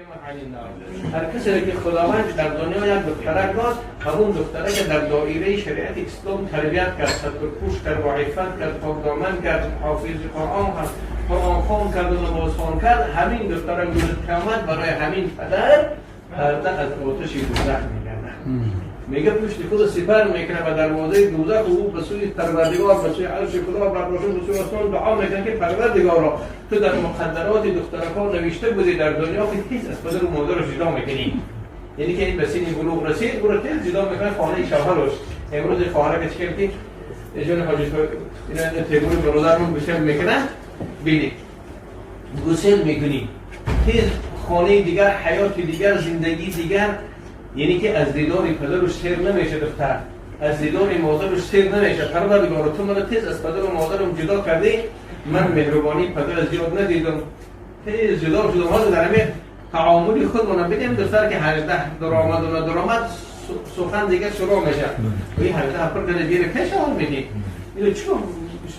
Ҳар касе ки Худованд дар дунё як духтарак дод, ҳамон духтарак дар доираи шариати ислом тарбият кард, сатрпӯш кард, бо иффат кард, покдоман кард, ҳофизи Қуръон кард, Қуръонхон кард ва намозхон кард, ҳамин духтарак рӯзи қиёмат барои ҳамин падар парда аз оташи дӯзах мегардад. Мега, пушти худро сипар мекунад ба дарвозаи дӯзах ва ӯ ба сӯи Парвардигор, ба сӯи арши Худо бардошта, ба сӯи осмон дуо мекунад, ки Парвардигоро, ту дар муқаддароти духтаракҳо навишта будӣ дар дунё, ки тез аз падару модараш ҷудо мекунӣ. Яъне ки ин ба синни булуғ расид, ӯро тез ҷудо мекунад хонаи шавҳараш. Имрӯз хоҳарака чӣ кард, ки ҷони ҳоҷи Темури бародармон гусел мекунад, бинед, гусел мекунӣ, тез хонаи дигар, ҳаёти дигар, зиндагии дигар. Яъне ки аз дидори падаруш сер намеша, духтар аз дидори модаруш сер намеша. Парвардигоро, ту маро тез аз падару модарам ҷудо кардӣ, ман меҳрубонии падара зиёд надидам, тез ҷудо шудам. Ҳозир дар ҳамин таомули худмона бидем, духтар ки 18 даромаду надаромад, сухан дигар шурӯъ мешавад. Ин 18 пур карда, биёре, кай шавҳар медиҳӣ? Ино чӣ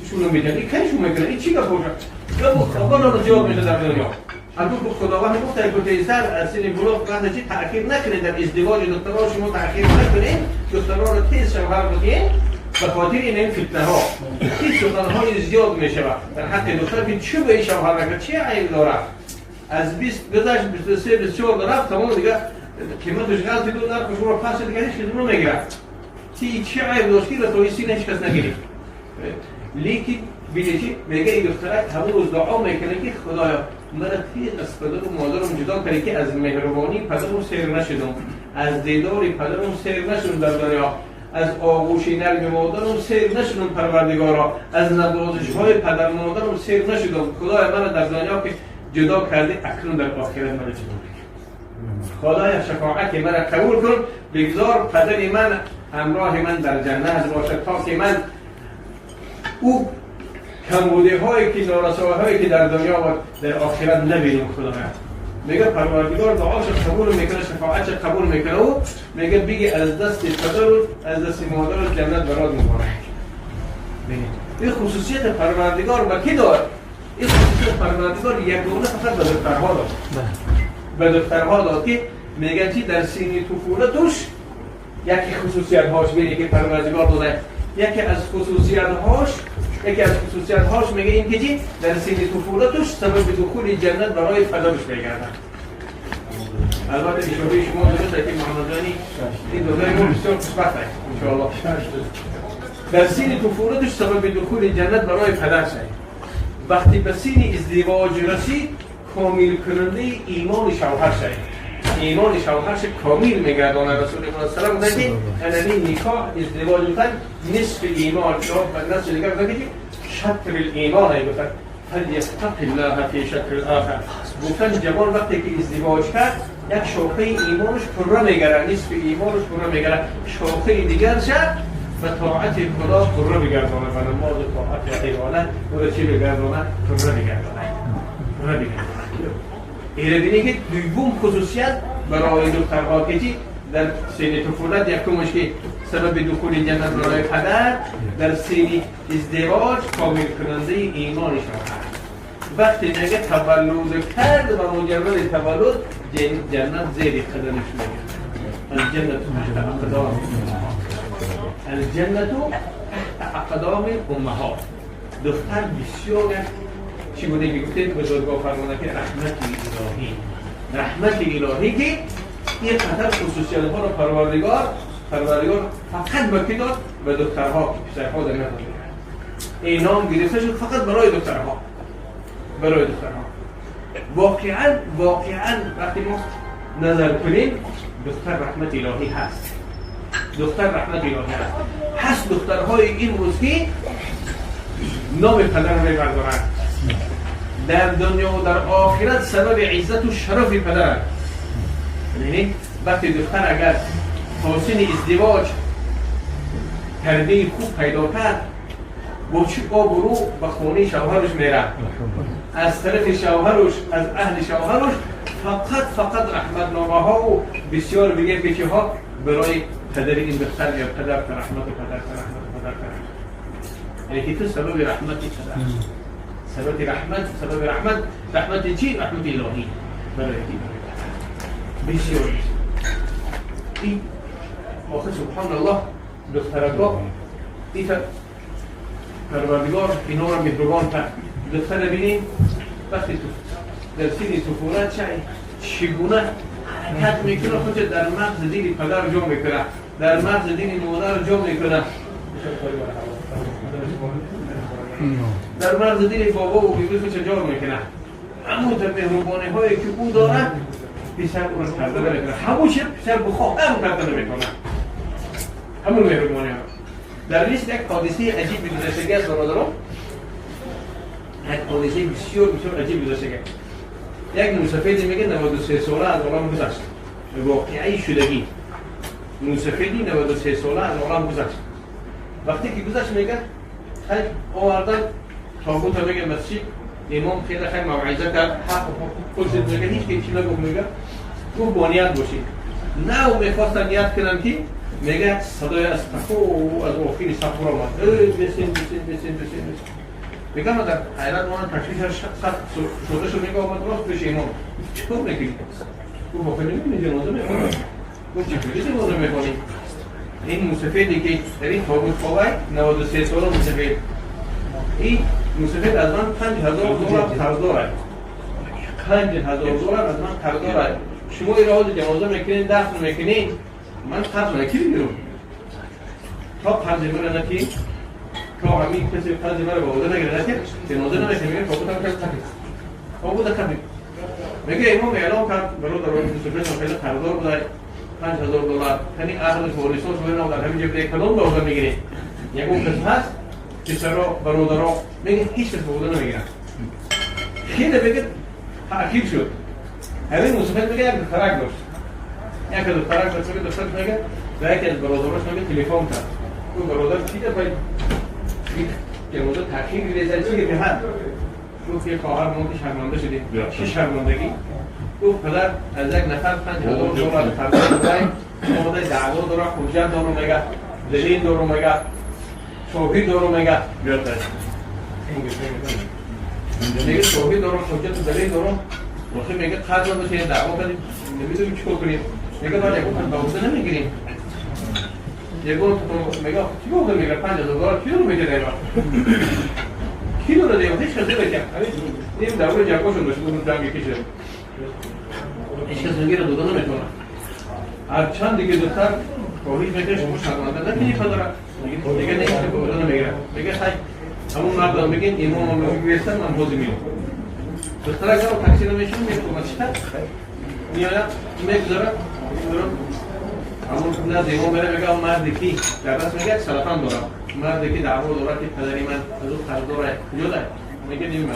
шурӯъ медиҳад? Ин кай шу мекунад? Ин чӣ гап бошад? Гапу хабарро зиёд мешавад дар дунё. Албатта, Худованд гуфта, ки тезтар аз синни булуғ вақте чи таъхир накунед, дар издивоҷи духтарҳо шумо таъхир накунед, духтарҳоро тез шавҳар бидиҳед. Ба хотири ин фитнаҳо ки суханҳои зиёд мешавад дар ҳаққи духтар, ки чӣ ба ин шавҳар накард, чӣ айб дорад? Аз 20 гузашт, 23, 24 рафт, тамом, дигар қиматаш ғалтиду, нархаш ро пас, дигар ҳеч кас намегирад. Чи айб дошт, ки то ин син ҳеч кас нагирифт? Лекин бинед, чи мега ин духтарак? Ҳамон рӯз дуо мекунад, ки Худоё, мара тез аз падару модарам ҷудо кардӣ, ки аз меҳрубонии падарам сер нашудам, аз дидори падарам сер нашудам дар дунё, аз оғӯши нарми модарам сер нашудам, Парвардигоро, аз навозишҳои падару модарам сер нашудам. Худоя, мара дар дунё ки ҷудо кардӣ, акнун дар охират мара ҷудо кардӣ. Худоя, шафоати мара қабул кун, бигзор падари ман ҳамроҳи ман дар ҷаннат бошад, то ки ман ӯ камбудиҳое ки, норасоиҳое ки дар дунё буд, дар охират набинам. Худоя, мега, Парвардигор дуоша қабул мекунад, шафоатша қабул мекунад. Ӯ мега, биги, аз дасти падару аз дасти модару ҷаннат барот муборак. Ин хусусияти Парвардигор ба кӣ дод? Ин хусусият Парвардигор ягона фақат ба духтарҳо дод, ба духтарҳо дод, ки меган чи дар синни туфулатуш яке хусусиятҳош бине, ки Парвардигор дода. Яке аз хусусиятҳош мега ин ки чи дар синни туфулатуш сабаби духули ҷаннат барои падараш мегардад. Албатта, ишораи шумо дуруст ки Муҳаммадҷони, ин додари мо бисёр хушбахт аст, иншоалло. Дар синни туфулатуш сабаби духули ҷаннат барои падар шавад. Вақте ба синни издивоҷ расид, комилкунандаи имони шавҳар шавад, имони шавҳарш комил мегардонад. Расули худо салам гуфтанд, ки анами никоҳ, издивоҷ, гуфтанд, нисфи имон ё ба наси дигар гуфтанд, ки шатри имон гуфтанд. فلیتق الله فی شطر الآخر. گفتن جوان وقتی که ازدواج کرد، یک شاخه ایمانش پره میگره، نصف ایمانش پره میگره، شاخه دیگر شد و طاعت خدا پره بگردانه و نماز، طاعت، عبادت او را چی بگردانه؟ پره بگردانه، پره بگردانه. ایره بینی که دوم خصوصیت برای دخترها که چی در سن طفولت، یکمش که سبب دخول جنت برای پدر، در سن ازدواج کامل کننده ایمان شوهر. وقتی میگه تولد کرد و مجرد تولد جنت زیر قدمش میگه. الجنة تحت اقدام، الجنة تحت اقدام الامهات. دختر بسیار چی بوده که گفته بزرگا فرمانه که رحمت الهی، رحمت الهی، که این قدر خصوصیت ها رو پروردگار فقط به کی داد؟ به دخترها، پسرها در نداد. این نام گرفته شد فقط برای دخترها، برای دخترها. واقعا واقعا وقتی ما نظر کنیم، دختر رحمت الهی هست، دختر رحمت الهی هست. هست دخترهای این روز که نام پدر رو میبردارند، در دنیا و در آخرت سبب عزت و شرف پدر. یعنی وقتی دختر اگر تا سن ازدواج تربیه خوب پیدا کرد، با چه آبرو به خانه شوهرش میره. از طرف شوهرش، از اهل شوهرش فقط فقط رحمت نامه ها و بسیار بگه که ها برای پدر این دختر یا پدر رحمت و پدر رحمت و پدر رحمت. یعنی که تو سبب رحمت پدر، سبب رحمت، سبب رحمت. رحمت چی؟ رحمت الهی برای کی؟ برای پدر. بسیار این آخه سبحان الله دخترکا این پروردگار اینا را مهربان کرد. دختر ببینیم وقتی تو در سن طفولت چگونه حرکت میکنه، خود در مغز دل پدر جا میکنه، در مغز دل مادر جا میکنه، در مغز دل بابا و بیبی خود جا میکنه. همون مهربانی هایی که او داره پسر او را کرده نمیکنه، همون چه پسر بخواه هم کرده نمیکنه، همون مهربانی ها. در لیست یک حادثه عجیب گذشتگی است برادران، یک حادثه بسیار بسیار عجیب گذشتگی. یک موسفیدی میگه 93 ساله از عالم گذشت. واقعی شدگی موسفیدی 93 ساله از عالم گذشت. وقتی که گذشت میگه خیلی آوردن تابوت میگه مسجد، امام خیلی خیلی موعظه کرد، حق و حقوق پرسید، میگه هیچ کی چیزی نگفت، میگه گفت با نیت باشید. نه میخواستن نیت کنن که میگه صدای از تخو از آخر صف آمد، بسین بسین بسین بسین. میگم در حیرت من تشویش سخت شده شد. میگه آمد راست پیش امام، چیکار میکنی؟ گفت آخه نمی‌دونی جنازه میخونم. گفت چطوری جنازه میخونی؟ این موسفیدی که در این تابوت خوابه 93 ساله موسفید، این موسفید از من 5000 دلار قرض داره، 5000 دلار از من قرض داره. شما این راز جنازه میکنین، دفن میکنین، من قرض نکردم تا قرض من نکی، تا همین کسی قرض من رو به عهده نگیره نکی جنازه نمیشه. میگه تابوت هم کسی تکید، تابوت کفید. میگه امام اعلام کرد برادر موسفید خیلی قرضدار بوده 5000 دلار، یعنی اهل وارثان شده در همین جبهه کلام به عهده میگیره. یکم کس هست پسرا برادرا میگه هیچ کس به عهده نمیگیره. خیلی میگه تأخیر شد. همین موسفید میگه یک دخترک داشت، یک دخترک داشت، میگه دخترش میگه و یکی از برادراش میگه تلفن کرد، گفت برادر چی دفعه جنازه تأخیر می‌ریزه چی که هست؟ گفت یه خواهر ما که شرمنده شدیم. چه شرمندگی؟ گفت پدر از یک نفر 5000 دلار قرض داده، آمده دعوا داره، حجت داره، میگه دلیل داره، میگه شاهد داره، میگه میگه شاهد دارم، حجت و دلیل دارم. وقتی میگه قرض داده دعوا کردیم نمیدونیم چیکار کنیم. میگه بعد یکم به عهده نمیگیریم. یکم میگه چی گفت؟ میگه 5000 دلار کی رو میده دیگه؟ کی رو دیگه؟ هیچ کس نمیده. نیم دعوا جنگاشون داشت، اون جنگ کشه. هیچ کس میگه داده نمیتونه. هر چند دیگه دختر خواهش میکنه شما شرمنده نکنی پدر. میگه نه که به عهده نمیگیره. میگه خیر همون مردم میگن امام رو میگیرن من بازی میام. دختر اگر تاکسی نمیشون میگه میاد میگذاره همون نه امام میره میگه اون مردی کی در دست میگه سرطان دارم، مردی که دعوا داره که پدری من از اون قرض داره کجا داره؟ میگه نمیدونم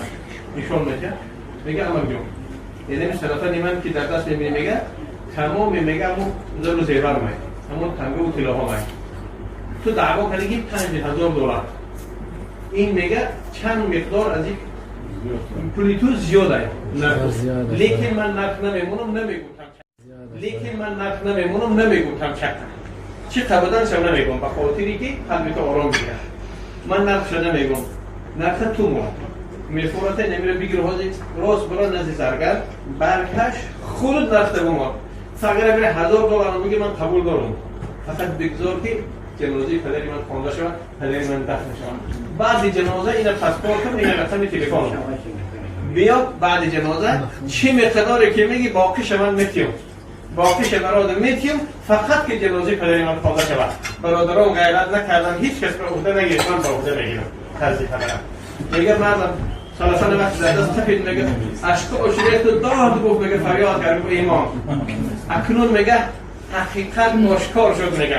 نشون میده. میگه امام جون یعنی سرطان من که در دست میبینی میگه تمام میگه همون زر و زیور میگه همون تنگه و طلاها میگه تو دعوا کردی که 5000 دلار، این میگه چند مقدار از این پولی تو زیاده، لیکن من نرخ نمیمونم نمیگم، لیکن من نرخ نمیمونم نمیگم چه چی قبضن شم نمیگم، به خاطری که قلب تو آرام میگیره. من نرخ نمیگم، نرخ تو مون میفورته نمیره بگیر حاضر راست برا نزد زرگر برکش خود نرخ بمان فقط بره 1000 دلار میگه من قبول دارم، فقط بگذار که جنازه پدری من خوانده شود، پدری من دفن شود. بعد جنازه این پاسپورت این رقم تلفن بیا بعد جنازه چه مقداری که میگی باقیش من میتیم، باقیش برادر میتیم، فقط که جنازه پدری من خوانده شود. برادران غیرت نکردن، هیچ کس به عهده نگرفت، من به عهده میگیرم قرض پدرم. میگه مردم سالسان وقت در دست تپید، میگه اشک اشریت داد، گفت میگه فریاد کرد ایمان اکنون میگه حقیقت آشکار شد، میگه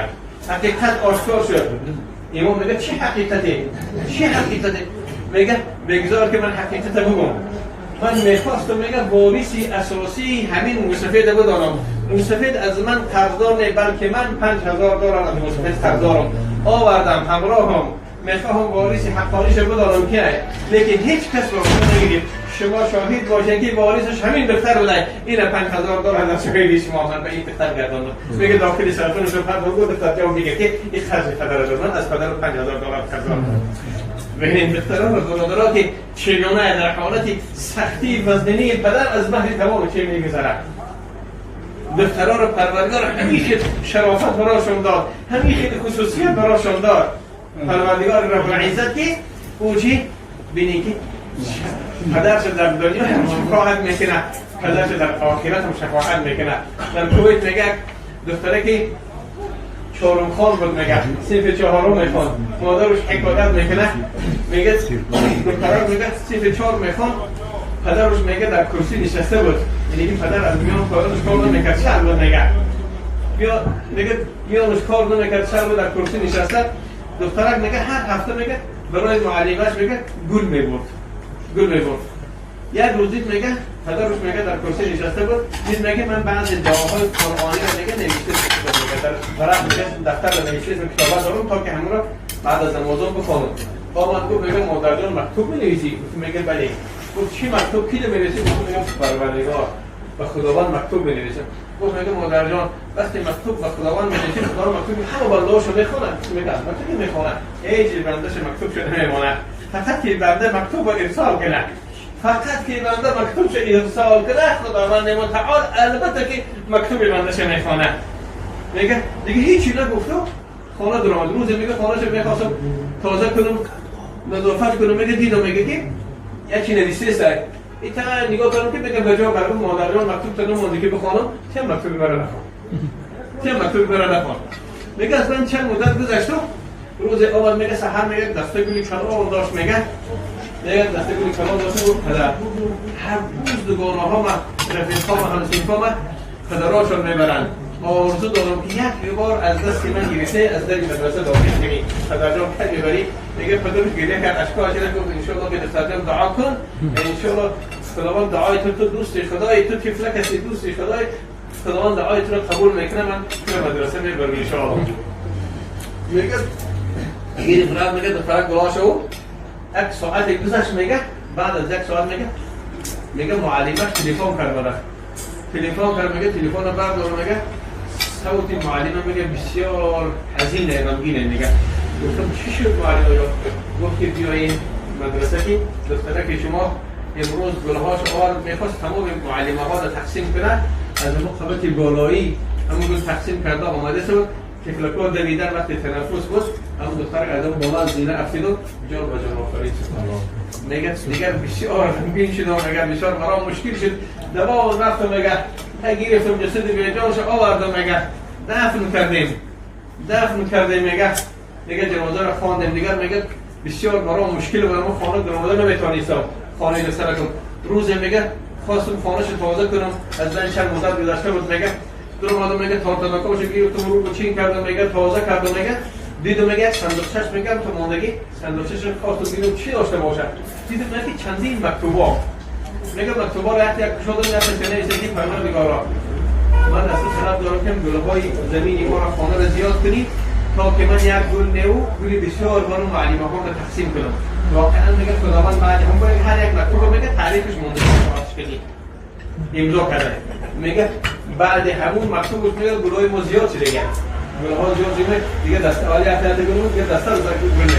حقیقت آشکار شد. امام میگه چه حقیقتی؟ چه حقیقتی؟ میگه بگذار که من حقیقت بگم. من میخواستم میگه وارث اساسی همین موسفید بدانم. موسفید از من قرضدار نه، بلکه من 5000 دلار از موسفید قرضدارم. آوردم همراهم، میخواهم وارث حقانیش بدانم که، لیکن هیچ کس رو نمیگیریم. شما شاهد باشین که وارثش همین دختر بوده. این 5000 دلار از شاهدی شما من به این دختر گرداندم. میگه داخل سرطان شو فرد بود دختر جواب میگه که این خرج پدر من از پدر 5000 دلار قرض دارم. ببینید دختران و برادران که چگونه در حالت سختی وزنی پدر از بحر تمام چه میگذرد. دخترها رو پروردگار همین شرافت براشون داد، همین خیلی خصوصیت براشون داد. پروردگار رب العزت که او چی؟ بینی که پدرش در دنیا هم شفاعت میکنه، پدرش در آخرت هم شفاعت میکنه. در کویت میگه دختره که چهارم خان بود، میگه صنف چهارم میخوان، مادرش حکایت میکنه، میگه دختره میگه صنف چهار میخوان، پدرش میگه در کرسی نشسته بود، یعنی که پدر از میان کارش کار نمیکرد، شهر بود، میگه بیا، میگه میانش کار نمیکرد، شهر بود، در کرسی نشسته. دخترک میگه هر هفته میگه برای معلمش میگه گل میبرد، گل میبرد. یک روز دید میگه پدرش میگه در کرسی نشسته بود، دید میگه من بعضی دعاهای قرآنی رو میگه نوشته میگه در ورق میگه دفتر رو نوشته کتابه دارم تا که همون رو بعد از نمازون بخوانم. آمد گفت میگه مادر جان مکتوب می‌نویسی؟ گفت میگه بله. گفت چی مکتوب کی می‌نویسی؟ گفت میگه پروردگار به خداوند مکتوب می‌نویسم. گفت میگه مادر جان وقتی مکتوب به خداوند می‌نویسی خدا مکتوب همه بنده‌هاشو می‌خونن. میگه البته می‌خونن، هیچ بنده‌ش مکتوب شده نمی‌مونه، فقط که بنده مکتوب رو ارسال کنه، فقط که بنده مکتوب شو ارسال کنه خداوند متعال البته که مکتوب بنده‌ش می‌خونه. میگه دیگه هیچی نگفت و خانه درآمد. روز میگه خانه‌شو می‌خواستم تازه کنم نظافت کنم، میگه دیدم میگه که یکی نوشته است، این تا نگاه کردم که میگه بجا برام مادر جان مکتوب تا نمونده که بخوانم، چه مکتوبی برای نخوان، چه مکتوبی برای نخوان. میگه اصلا چند مدت گذشت روز آمد میگه سحر میگه دسته گلی کلان داشت، میگه دسته گلی کلان داشت. گفت پدر هر روز دوگانه ها من رفیق ها من همسینفا من پدراشون میبرن، آرزو دارم که یک بار از دست من گرفته از در مدرسه داخل کنی. پدر جان کی میبری؟ میگه پدرش گریه کرد، اشکاش ریخت، گفت انشالله که دختر جان دعا کن، انشالله خداوند دعای تو، تو دوست خدای، تو طفلک هستی دوست خدای، خداوند دعای تو رو قبول میکنه، من تو مدرسه میبرم انشالله. میگه گیری فراد، میگه دخترک گلاش او یک ساعت گذشت، میگه بعد از یک ساعت میگه معلمش تلفن کرد، برای تلفن کرد، میگه تلفن رو بردار، میگه صوت معلمه میگه بسیار حزینه غمگینه. میگه گفتم چی شد معلمه؟ گفت که بیایین مدرسه که دختره که شما امروز گلهاش آورد میخواست تمام معلمه ها رو تقسیم کنه، از اون قبط بالایی همون گل تقسیم کرده آمده شد، تفلک‌ها دویدن وقتی تنفس بود، همون دختر از اون بالا زینه افتید و جان به جان آفرید. میگه دیگر بسیار غمگین شدم، میگه بسیار برام مشکل شد، دوام رفتم، میگه تا گرفتم جسد بیجانش آوردم، میگه دفن کردیم، میگه دیگه جنازه رو خواندیم. دیگر میگه بسیار برام مشکل بود، من خانه در آمده نمیتونستم خانه دخترکم. روز میگه خواستم خانه‌ش تازه کنم، از من چند مدت گذشته بود، میگه در اومدم، میگه تارتناکاشو گرفتم رو چین کردم، میگه تازه کردم، میگه دیدم میگه صندوقچه‌ش میگم تو ماندگی صندوقچه‌ش خواستم ببینم چی داشته باشه، دیدم میگه چندین مکتوبا، میگه مکتوبا رو یک گشادم، یک نوشته که پروردگارا من از تو طلب دارم که گل‌های زمینی ما را خانه را زیاد کنی تا که من یک گل نو گلی بسیار برای معلم‌ها را تقسیم کنم. واقعا میگه خداوند بعد هم باید هر یک مکتوب میگه تعریفش مونده کنی امضا کرده، میگه بعد همون مکتوبش میگه گل‌های ما زیاد شده، دیگه گل‌ها زیاد شده، دیگه دست اولی هفته گل دیگه دسته رو گل میگه.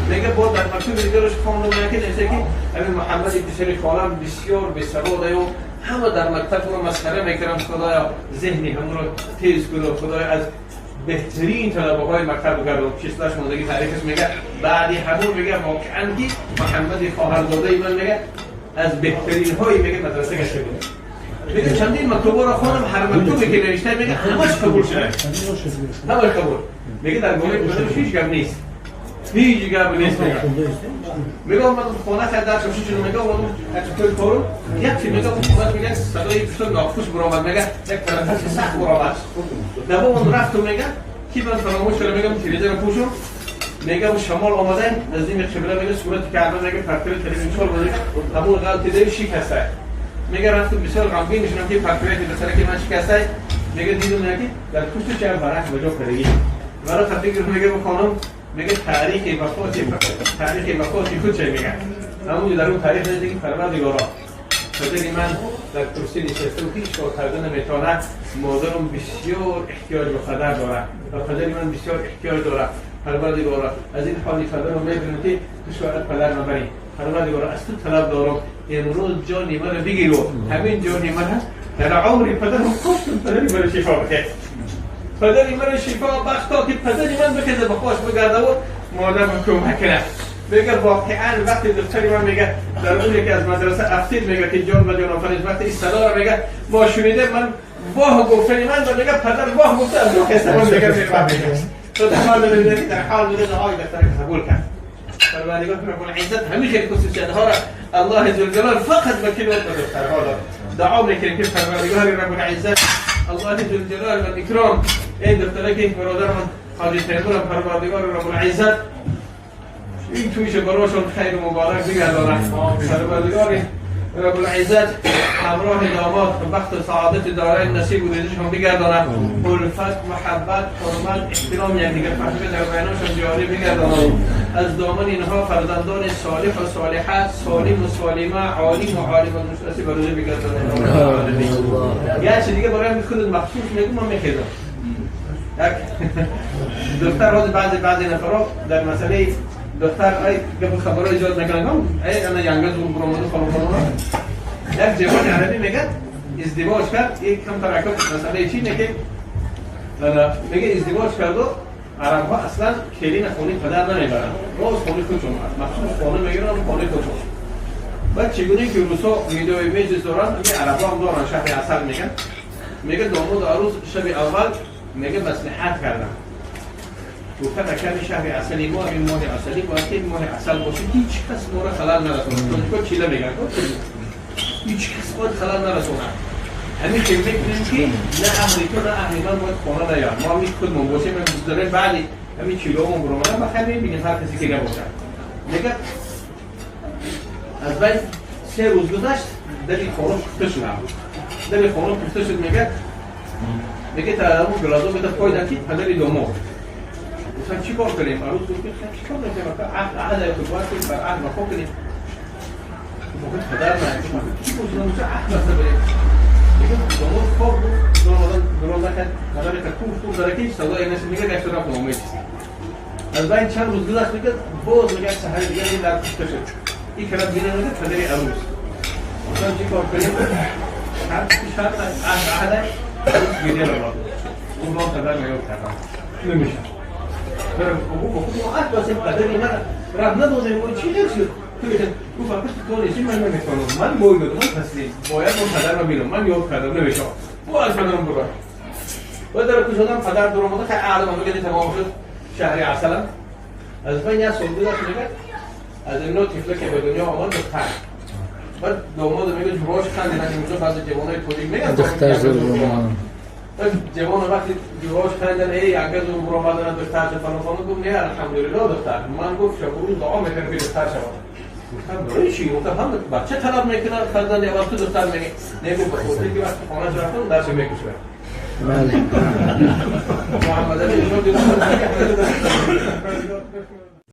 میگه بعد در مکتوب دیگرش خواندم که نوشته که همین محمد پسر خالم بسیار بی‌سواد و همه در مکتب رو مسخره میکردم، خدایا ذهنی همون رو تیز کن و خدایا از بهترین طلبه های مکتب کردم. چیزلاش ماندگی تاریخش میگه بعدی همون میگه واقعا که محمد خواهرزاده من میگه از بهترین های میگه مدرسه گشته بود. میگه چندین مکتوب را خواندم، هر مکتوبی که نوشته میگه همش قبول شده، همش قبول. میگه در گونه پدرش هیچ گپ نیست، هیچ گپ نیست. میگه من خانه خرید درس شد، میگه اون از کارو یک چی میگه خونه میگه صدای بسیار ناخوش برآمد، میگه یک تنفس سخت برآمد. دوام رفت و میگه کی من فراموش کردم، میگم تلویزیون پوشم، میگه اون شمال آمده نزدیک قبله، میگه صورت کعبه، میگه پرتو تلویزیون بود، همون غلط دیده شکسته. میگه رفتم بسیار غمگین شدم که پرتو تلویزیون که من شکسته. میگه دیدم که در پشت چه ورق به جا کردگی برای تفکر. میگه خانم میگه تاریخ وفات خود چه میگه همون در اون تاریخ نوشته که پروردگارا پدر من در کرسی نشسته و هیچ کار کرده نمیتونه، مادرم بسیار احتیاج به پدر داره و پدر من بسیار احتیاج داره، پروردگارا از این حالی پدرم میبینم که تو شاید پدر نبری، پروردگارا از تو طلب دارم امروز جان من رو بگیر و همین جان من هست در عمری پدرم کشتم، پدری مرا شفا بده، پدری مرا شفا بخش تا که پدری من بخیزه به خوش بگرده و مادرم کمک کنه. میگه واقعا وقتی دختری من میگه در اون که از مدرسه افتید، میگه که جان و جان آفرینش، وقتی این صدا رو میگه ما شنیده، من واه گفتنی من رو میگه پدر واه گفته از راه استفاده میگه میفهمه. تو در حال در حال دعای دختر قبول کرد. پروردگار رب العزت همیشه خصوصیت ها را الله ذوالجلال فقط به کلمات دخترها داد. دعا میکنیم که پروردگار رب العزت الله ذوالجلال و اکرام این دختره که برادر من حاجی تیمور، پروردگار رب العزت این تویش براشون خیر و مبارک بگردانه. پروردگار رب العزت همراه داماد بخت و سعادت دارین نصیب و رزقشون بگردانه. الفت، محبت، حرمت، احترام یکدیگر فهمی در بینشون جاری بگردانه. از دامن اینها فرزندان صالح و صالحه، سالم و سالمه، عالم و عالمه نصیب و روزی بگردانه. یه چیز دیگه برای خود مخصوص میگم، من میخیزم. یک دختر روز بعضی نفرها در مسئله دختر ای گپ خبرای ایجاد نکنن، ای انا ینگز و برآمده فلان فلان. یک جوان عربی میگه ازدواج کرد، یک کم ترکب مسئله چی که میگه ازدواج کرد و عرب ها اصلا کلین خونه پدر نمیبرن، روز خونه خودشون مخصوص خانه میگیرن، خونه خودشون. بعد چگونه که روسا ویدیو میز دارن، میگه عرب ها هم دارن، شهر عسل میگن. میگه داماد عروس شب اول میگه مصلحت کردن، گفتن اکرم شهر عسلی ما این ماه عسلی باید که ماه عسل باشه، هیچ کس ما را خلل نرسونه. تاجیکا چیله میگن، هیچ کس باید خلل نرسونه. همین که میکنیم که نه اهل تو نه اهل من باید خانه نیاد، ما همین خودمون باشیم داریم. بعدی همین چیلومون برو بخیر میبینیم هر کسی که نباشه. میگه از بعد 3 روز گذشت، دلی خانه پخته شد، دلی خانه پخته شد. میگه تا اون گلازو بده پای که پدری داماد. گفتن چی کار کنیم؟ عروس گفت چی کار کنیم؟ عهد عهد که باید بر عهد وفا کنیم. گفت پدر من چی گفتم؟ چه عهد بسته بریم؟ میگه داماد خواب بود، درون نکرد، پدر که کوفت داره که صدای نشد. میگه گشت رفت نامه. از بعد چند روز گذشت، میگه باز میگه سحر دیگه این در پخته شد. این کلام دیگه میگه پدری عروس. گفتن چی کار کنیم؟ هر چی شرط عهد عهد عروس گریه رو اون ما پدر میاد کردم نمیشه. او عهد واسه پدری من راه ندادیم و چی نشد. تو گفت فقط تو نیستی، من نمیتونم، من باید من تسلیم باید من پدر رو بینم، من یاد کردم نمیشه. او از پدرم برو و در کجا پدر در اومده خیلی عهد من میگه تمام شد شهری عسلم. از بین یه سال گذشت، میگه از اینو طفله که به دنیا آمد دختر. بعد داماد میگه جوراش خندیدن. اینجا بعضی جوانای تولید میگن دختر زور. بعد جوان وقتی جوراش خندیدن، ای اگه زور برو آمدن دختر شد فلان فلان. گفت نه، الحمدلله دختر. من گفت شب روز دعا میکنم که دختر شود. گفتم برای چی؟ گفتم هم بچه طلب میکنه فرزند اول، تو دختر میگه. نه، گفت به خاطر که وقتی خانه رفتم درس میکشه. بله. محمد علی.